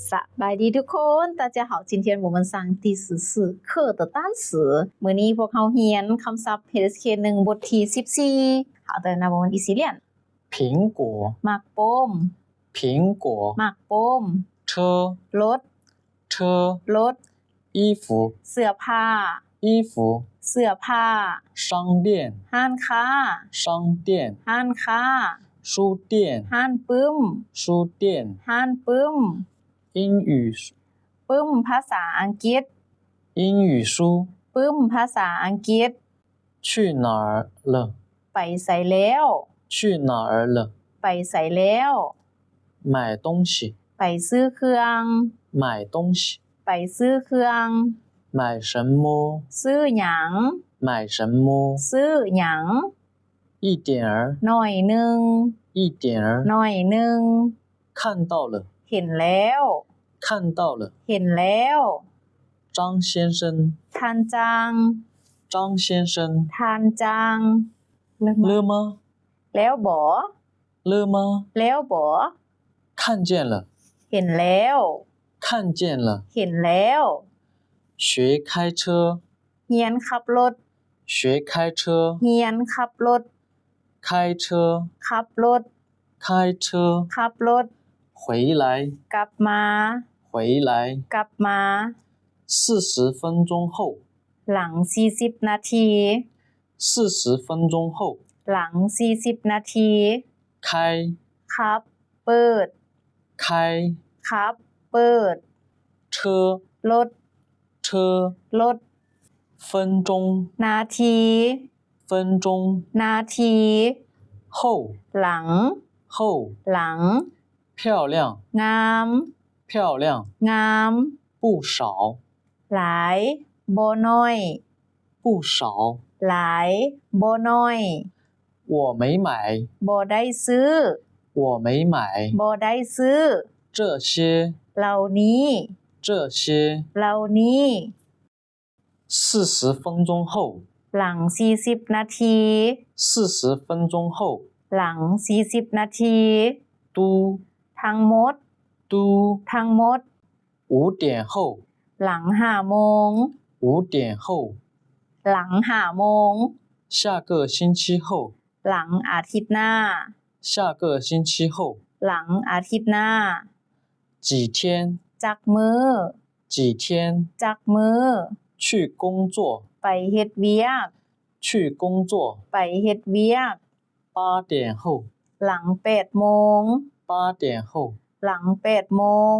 ສະບາຍດີທຸກຄົນ 大家好 今天我们上第十四课的单词 ມື້ນີ້ພວກເຮົາຮຽນຄຳສັບ H S K ໜຶ່ງ ບົດທີສິບສີ່ 好的 那我们一起练 苹果 ໝາກໂປມ 苹果 ໝາກໂປມ 车 ລົດ 车 ລົດ 衣服 ເສື້ອຜ້າ 衣服 ເສື້ອຜ້າ 商店 ຮ້ານຄ້າ 商店 ຮ້ານຄ້າ 书店 ຮ້ານປຶ້ມ 书店 ຮ້ານປຶ້ມ 英语 ປຶ້ມພາສາອັງກິດ 英语书 ປຶ້ມພາສາອັງກິດ 去哪儿了 ໄປໃສແລ້ວ 去哪儿了 ໄປໃສແລ້ວ 买东西 ໄປຊື້ເຄື່ອງ 买东西 ໄປຊື້ເຄື່ອງ 买什么 ຊື້ຫຍັງ 买什么 ຊື້ຫຍັງ 一点儿 ໜ້ອຍໜຶ່ງ 一点儿 ໜ້ອຍໜຶ່ງ 看到了 ເຫັນແລ້ວ 看到了 ເຫັນແລ້ວ 张先生 ທ່ານຈ້າງ 张先生 ທ່ານຈ້າງ 了吗 ແລ້ວບໍ 了吗 ແລ້ວບໍ 看见了 ເຫັນແລ້ວ 看见了 ເຫັນແລ້ວ 学开车 ຮຽນຂັບລົດ 学开车 ຮຽນຂັບລົດ 开车 ຂັບລົດ 开车 ຂັບລົດ 回来 ກັບມາ 回来 ກັບມາ 四十分钟后 ຫຼັງສີ່ສິບນາທີ 四十分钟后 ຫຼັງສີ່ສິບນາທີ 开 ຂັບ ເປີດ 开 ຂັບ ເປີດ 车 ລົດ 车 ລົດ 分钟 ນາທີ 分钟 ນາທີ 后 ຫຼັງ 后 ຫຼັງ 漂亮 ງາມ 漂亮 ງາມ 不少 ຫຼາຍ ບໍ່ໜ້ອຍ 不少 ຫຼາຍ ບໍ່ໜ້ອຍ 我没买 ບໍ່ໄດ້ຊື້ 我没买 ບໍ່ໄດ້ຊື້ 这些 ເຫຼົ່ານີ້ 这些 ເຫຼົ່ານີ້ 四十分钟后 ຫຼັງສີ່ສິບນາທີ 四十分钟后 ຫຼັງສີ່ສິບນາທີ 都 ທັງໝົດ 都 ທັງໝົດ 五点后 ຫຼັງຫ້າໂມງ 五点后 ຫຼັງຫ້າໂມງ 下个星期后 ຫຼັງອາທິດໜ້າ 下个星期后 ຫຼັງອາທິດໜ້າ 几天 ຈັກມື້ 几天 ຈັກມື້ 去工作 ໄປເຮັດວຽກ 去工作 ໄປເຮັດວຽກ 八点后 ຫຼັງແປດໂມງ 八点后 ຫຼັງແປດໂມງ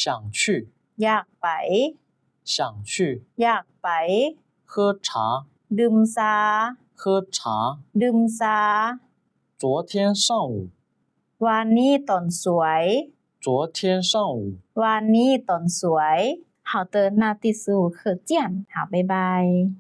想去 ຢາກໄປ 想去 ຢາກໄປ 喝茶 ດື່ມຊາ 喝茶 ດື່ມຊາ 昨天上午 ວານນີ້ຕອນສວຍ 昨天上午 ວານນີ້ຕອນສວຍ 好的，那第十五课见，好，拜拜。